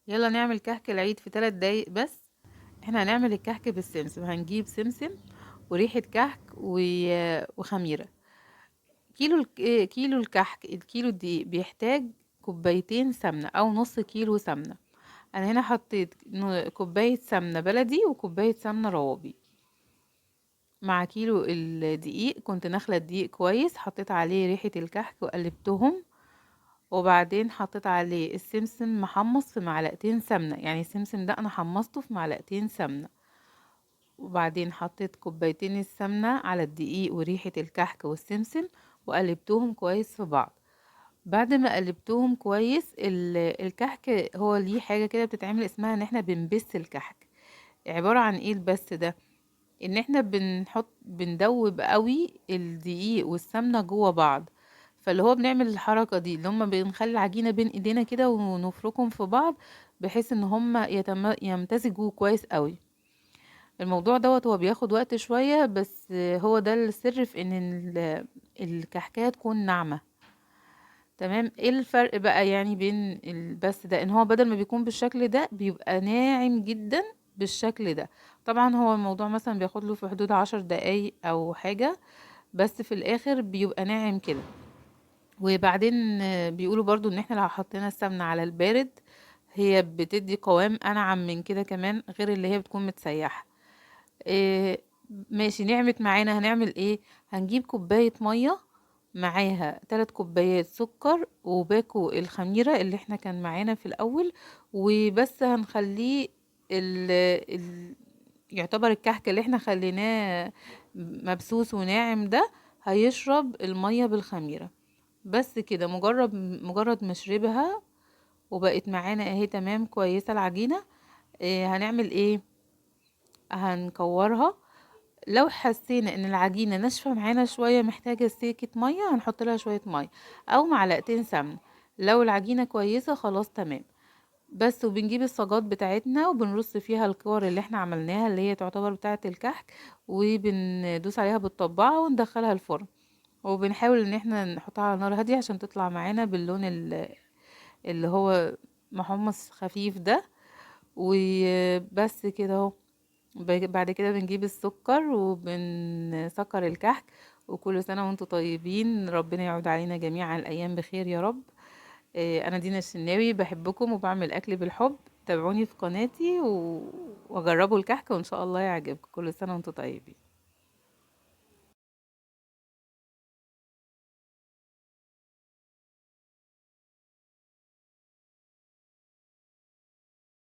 يلا نعمل كحك العيد في 3 دقايق بس. احنا هنعمل الكحك بالسمسم، هنجيب سمسم وريحة كحك وخميرة. كيلو الكحك، الكيلو الدقيق بيحتاج كوبايتين سمنة او نص كيلو سمنة. انا هنا حطيت كوباية سمنة بلدي وكوباية سمنة روابي مع كيلو الدقيق. كنت نخلة الدقيق كويس، حطيت عليه ريحة الكحك وقلبتهم، وبعدين حطيت عليه السمسم محمص في معلقتين سمنة، يعني السمسم ده انا حمصته في معلقتين سمنة. وبعدين حطيت كوبايتين السمنة على الدقيق وريحة الكحك والسمسم وقلبتهم كويس في بعض. بعد ما قلبتهم كويس، الكحك هو ليه حاجة كده بتتعمل اسمها ان احنا بنبس الكحك. عبارة عن ايه البس ده؟ ان احنا بندوب قوي الدقيق والسمنة جوه بعض، فاللي هو بنعمل الحركة دي اللي هما بنخلي العجينة بين ايدينا كده ونفركهم في بعض بحيث ان هما يمتزجوا كويس قوي. الموضوع دوت هو بياخد وقت شوية، بس هو ده السر في ان الكحكاية تكون ناعمة. تمام. ايه الفرق بقى بين البس ده؟ ان هو بدل ما بيكون بالشكل ده بيبقى ناعم جدا بالشكل ده. طبعا هو الموضوع مثلا بياخد له في حدود 10 دقايق او حاجة، بس في الاخر بيبقى ناعم كده. وبعدين بيقولوا برضو ان احنا لو حطينا السمنة على البارد هي بتدي قوام انعم من كده كمان، غير اللي هي بتكون متسيحة. ماشي، نعمت معانا. هنعمل ايه؟ هنجيب كوباية مية معاها 3 كوبايات سكر وباكو الخميرة اللي احنا كان معانا في الاول، وبس هنخليه يعتبر الكحك اللي احنا خليناه مبسوس وناعم ده هيشرب المية بالخميرة. بس كده، مجرد ما شربها وبقت معانا اهي تمام كويسة العجينة. هنعمل ايه؟ هنكورها. لو حسينا ان العجينة ناشفة معانا شوية محتاجة سيكة مية هنحط لها شوية مية او معلقتين سمنة. لو العجينة كويسة خلاص تمام. بس وبنجيب الصاجات بتاعتنا وبنرص فيها الكور اللي احنا عملناها اللي هي تعتبر بتاعة الكحك، وبندوس عليها بالطباعة وندخلها الفرن، وبنحاول ان احنا نحطها على نار هادية عشان تطلع معانا باللون اللي هو محمص خفيف ده. وبس كده اهو. بعد كده بنجيب السكر وبنسكر الكحك. وكل سنة وانتم طيبين، ربنا يعود علينا جميعا الأيام بخير يا رب. أنا دينا الشناوي، بحبكم وبعمل أكل بالحب. تابعوني في قناتي وجربوا الكحك وإن شاء الله يعجبكم. كل سنة وانتم طيبين.